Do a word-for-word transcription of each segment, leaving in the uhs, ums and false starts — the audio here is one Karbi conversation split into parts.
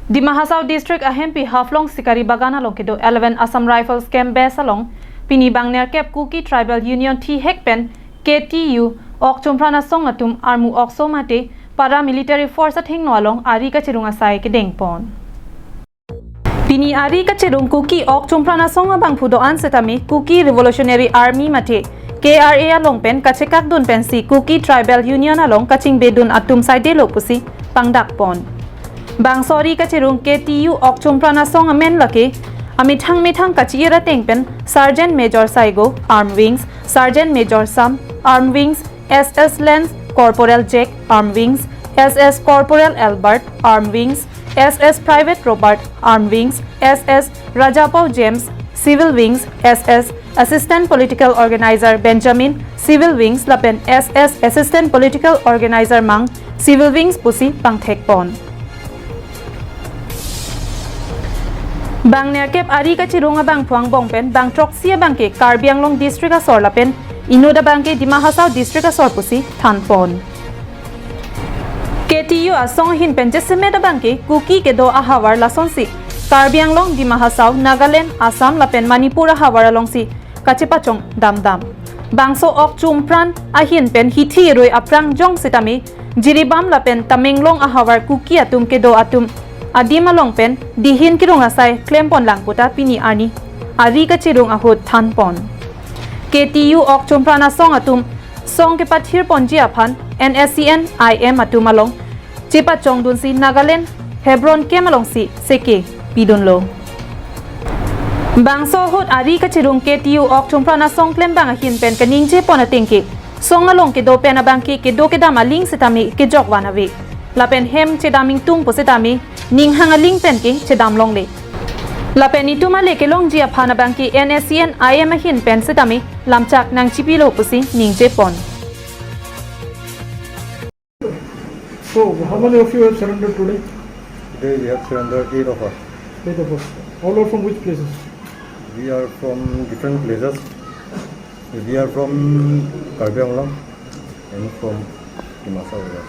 Dima Hasao District ahempi Haflong Sikari Bagan along kedo eleven Assam Rifles Camp Base along pini bang nerkep Kuki Tribal Union thihek pen K T U Ok Chomphran Asong atum armu okso mate paramilitary force athengno along ari kachirung asai kedengpon. Pini ari kachirung Kuki Ok Chomphran Asong abangphu do-an setame Kuki Revolutionary Army mate K R A along pen kachekakdun pensi Kuki Tribal Union along kachingbedun atum saidelo pusi pangdakpon. Bangso ari kachirung K T U Ok Chomphran Asong amen lake amethang methang kachi-ir ateng pen Sergeant Major Saigo, Armed Wings, Sergeant Major Sam, Armed Wings, S S Lance Corporal Jack, Armed Wings, S S Corporal Albert, Armed Wings, S S Private Robert, Armed Wings, S S Rajapao James, Civil Wings, S S Assistant Political Organizer Benjamin, Civil Wings, lapen S S Assistant Political Organizer Mang, Civil Wings pusi pangthekpon. Bang nerkep ari kachirung abangphu angbong pen bang throksi abangke Karbi Anglong District asor lapen inut abangke Dima Hasao District asor pusi thanpon. K T U asong ahin pen jasemet abangke Kuki kedo ahavar lasonsi Karbi Anglong, Dima Hasao, Nagaland, Assam lapen Manipur ahavar alongsi kachepachong damdam. Bangso Ok Chomphran ahin pen hithi rui aphrang jong setame Jiribam lapen Tamenglong ahavar Kuki atum kedo atum adim along pen dihin kirung asai klempon lang puta pini arni ari kachirung ahut thanpon. K T U Ok Chomphran Asong atum song kepathirponji aphan N S C N I M atum along chepachongdunsi Nagaland Hebron camp alongsi seke pidunlo. Bangso ahut ari kachirung K T U Ok Chomphran Asong klembang ahin pen kaningjepon atengke song along kedo pen abangke kedo kedam aling setame kejok van ave. Lapen hem chedam ingtung pu setame ninghang aling penke chedam longle. Lapen itum ale kelongji aphan abangke N S C N I M ahin pen setame lamchak nangchipilo pusi ningjepon. So, how many of you have surrendered today? Today we have surrendered eight of us. Eight of us. All are from which places? We are from different places. We are from Karbi Anglong and from Dima Hasao area.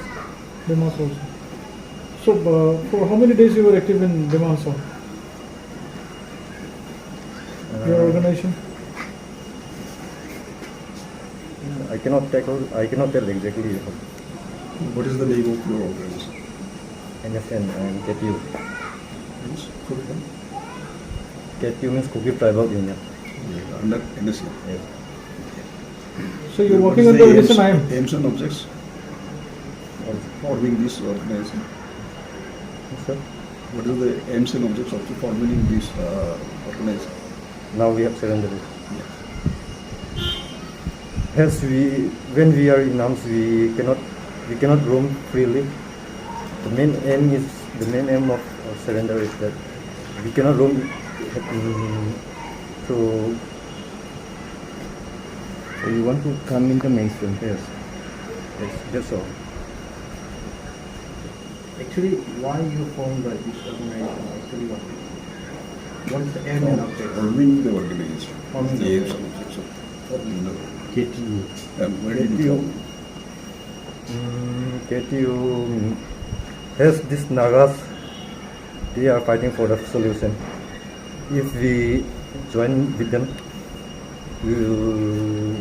Dima Hasao also. So, uh, for how many days you were active in Dima Hasao? Your Uh, organization? I cannot tell, I cannot tell exactly. What is the name of your organization? N S N and K T U. Means, Kuki? K T U means Kuki Tribal Union. Yeah, under N S N. Yes. So you're What working is under the N S N I M? Aims, aims and objects of forming this organization? Yes, sir. What is the aims and objects of forming this, uh, organization? Now we have surrendered. Yeah. As we, when we are in arms, we cannot, we cannot roam freely. The main aim is, the main aim of, of surrender is that we cannot roam, mm, to So you want to come in the mainstream? Yes. Yes, that's all. Actually, why you formed the, this organization? Actually, what? What is the aim and object? Forming the organization. Forming the The aims and objects of forming the K T U. And where did you K T U. Form? Mm, K T U, mm, as these Nagas, they are fighting for the solution. If we join with them, we will,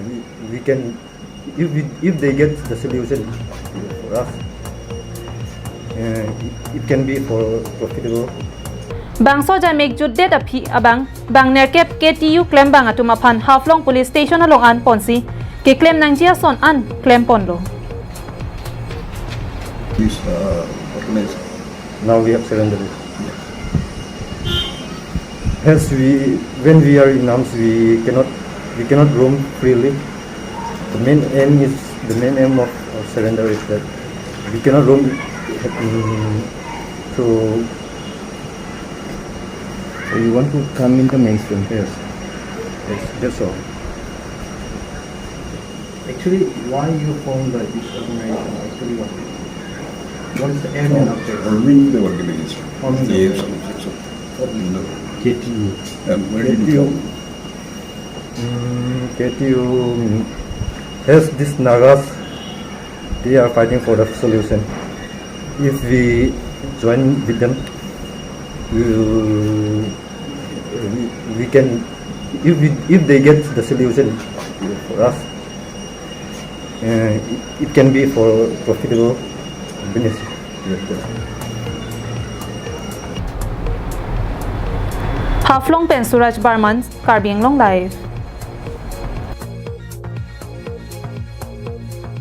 we, we can, if we, if they get the solution for us, uh, it, it can be for profitable. Bangso jamek jutdet aphi abang, bang nerkep K T U klembang atum aphan Haflong Police Station along an ponsi keklem nangji ason an klemponlo. This, uh, organization. Now we have surrendered it. As we, when we are in arms, we cannot, we cannot roam freely. The main aim is, the main aim of, of surrender is that we cannot roam, mm, to So you want to come in the mainstream? Yes. Yes, that's all. Actually, why you formed the, this organization? Actually, what? What is the aim and object? Forming the organization. Forming the The aims and objects of forming the K T U. And where did you K T U. Form? Mm, K T U, mm, as these Nagas, they are fighting for the solution. If we join with them. We, we, we can, if we, if they get the solution for us, uh, it, it can be for profitable business. Haflong pen Suraj Barman, Karbi Anglong Live.